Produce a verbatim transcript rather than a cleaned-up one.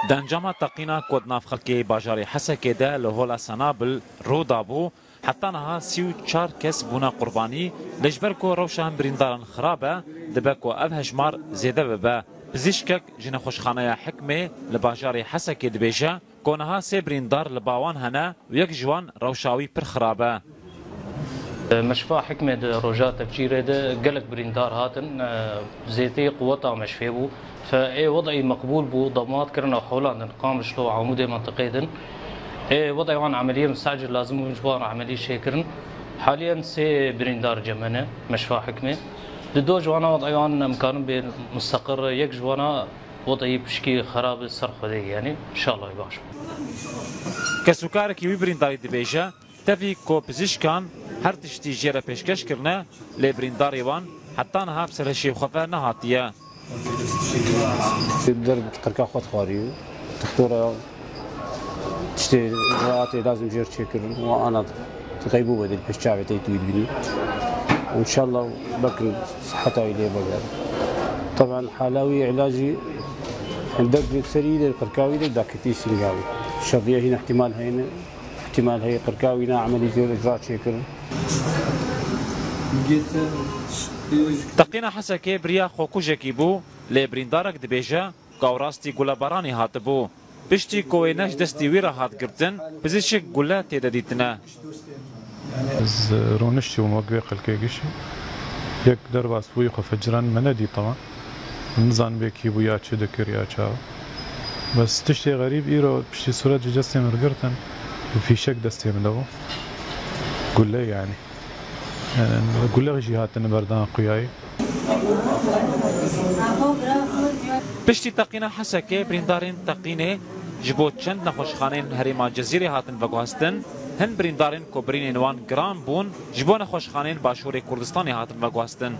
Di encama teqîna ku di nav xelkê bajarê Hesekê de li Hola Senabil rû dabû, heta niha sî û çar kes bûne qurbanî, lê ji ber ku rewşa hin birîndaran xirab e, dibe ku ev hejmar zêde bibe. Pizîşkek ji nexweşxaneya Hikmê li bajarê Hesekê dibêje ku niha sê birîndar li ba wan hene û yek ji wan rewşa wî pir xirab e. Meşfa Hikmê di roja tevcîrê de gelek birîndar hatin, e, zêtê quweta meşfê bû. Fe ê wed'î meqbûl bû, demat kirin û hewlandin Qamişlo û Amûdê mentiqê din. Ê wed'ê wan emeliyê mistecil lazim bû ji bo wan emelî çêkirin. Haliyen sê birîndar cem hene, Meşfa Hikmê. Di do ji wana wed'ê wan em karin bê musteqir, yek ji wana wed'î pişkî xerab e ser Xwedê, yanî inşallah baş bû. Kesûkarekî wî birîndarî dibêje, tevî ku pizîşkan her tiştî jê re pêşkeş kirine, lê birîndarê wan heta niha bi serhişê xwe ve nehatiye. Der qirka xwe dixwarî, dixtora tiştê rahatê lazim jêr çêkirin û ana qeybû bedil pêş çavê te tu dibînî. Înşallah bekin siheta wî lê bigere. Taban hala wî îlacî hindek serî de qirka wî de daketî sînga wî. Şerriye hîn ihtimal heyne. Îhtimal heye qirka wî ne emelî kir, îcra çêkir. Teqîna Hesekê biriya xwekujekî bû, lê birîndarek dibêje ku ew rastî gulebaranî hatibû. Piştî ku wêne ji destî wî re hat girtin, pizîşik gule tê de dîtine. Ez rûniştî bûm wek vê xelkê gişî. Yek derbas bûyî xwe feciran me nedî tewa. Nizanim vê kî bû ya çi dikir ya çawa. Bes tiştê xerîb îro piştî sûret ji destê min girtin û fîşek destê min de bû. Gule yanî. Yani, gule jî hatine berdan quyayê. Piştî teqîna Hesekê, birîndarên teqînê ji bo çend nexweşxaneyên herêma Cezîrê hatin veguhestin, hin birîndarên ku birînên wan giran bûn, ji bo nexweşxaneyên Başûrê Kurdistanê hatin veguhestin.